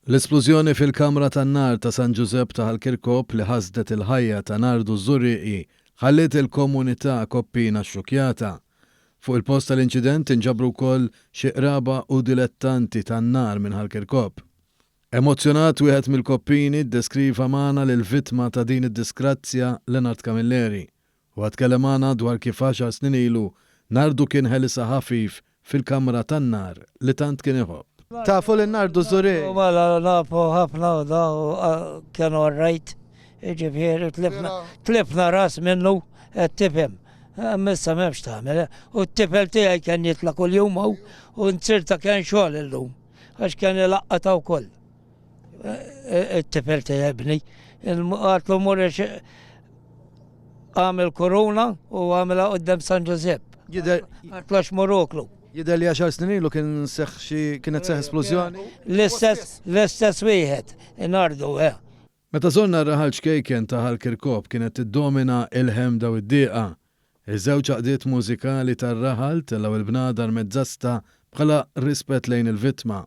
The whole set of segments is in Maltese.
L-isplużjoni fil-kamra tan-nar ta' San Ġużepp ta' Ħal Kirkop li ħasdet il-ħajja ta' Nardu Żurrieqi ħalliet il-komunità Koppina xxukkjata. Fuq il-post tal-inċident inġabru wkoll xi qraba u dilettanti tan-nar minn Ħal Kirkop. Emozzjonat wieħed mill-Koppini ddeskriva magħna lill-vittma ta' din id-disgrazzja Leonard Camilleri. Huwa tkellem magħna dwar kif għaxar snin ilu Nardu kien ħelisha ħafif fil-kamra tan-nar li tant kien iħobb. Tafu lil Nardu Żurrieq? Mela nafu ħafna u da kien all right, jiġifieri tlifna ras minnu qed tifhem. Imma issa m'hemmx tagħmel. U t-tifel tiegħi kien jitla' kuljum hawn u nzirta kien xogħol illum għax kien ilaqqatha wkoll. It-tifel tiegħi bni. Għatlu mur għamel korona u għamela quddiem San Ġużepp. Għatlu għax moroklu. Jidher li għaxar snin ilu kien seħħ xi kienet seħħ esplużjoni. L-istess l-istess wieħed, Nardu, eh. Meta żorna r-raħal ċkejken ta' Ħal Kirkop kienet tiddomina il-ħemda u d-dieqa. Iż-żewġ għaqdiet mużikali tar-raħal tellgħu il-bnadar mezzasta bħala rispett lejn il-vittma.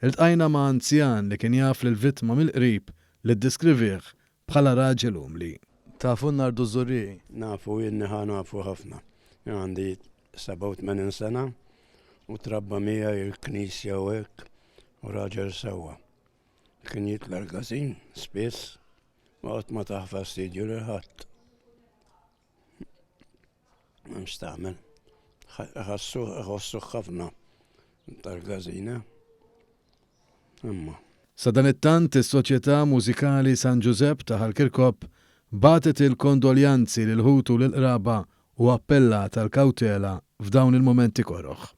Iltqajna ma' anzjan li kien jaf lill-vittma mill-qrib li ddeskrivih bħala raġel umli. Tafu Nardu Żurrieqi? Nafu, jien ħa nafu ħafna. Jien għandi 87 sena u trabba miegħi il-knisja u hekk u raġel sewwa. Kien jitla' l-każin spiss u qatt ma tah fastidju lil ħadd. M'hemmx tagħmel. Iħossuh ħafna tal-każina. Imma. Sadanittant, is-Soċjetà Mużikali San Ġużepp ta' Ħal Kirkop bagħtet il-kondoljanzi lil ħutu u lill-qraba u appellat għall-kawtela f'dawn il-mumenti koroh.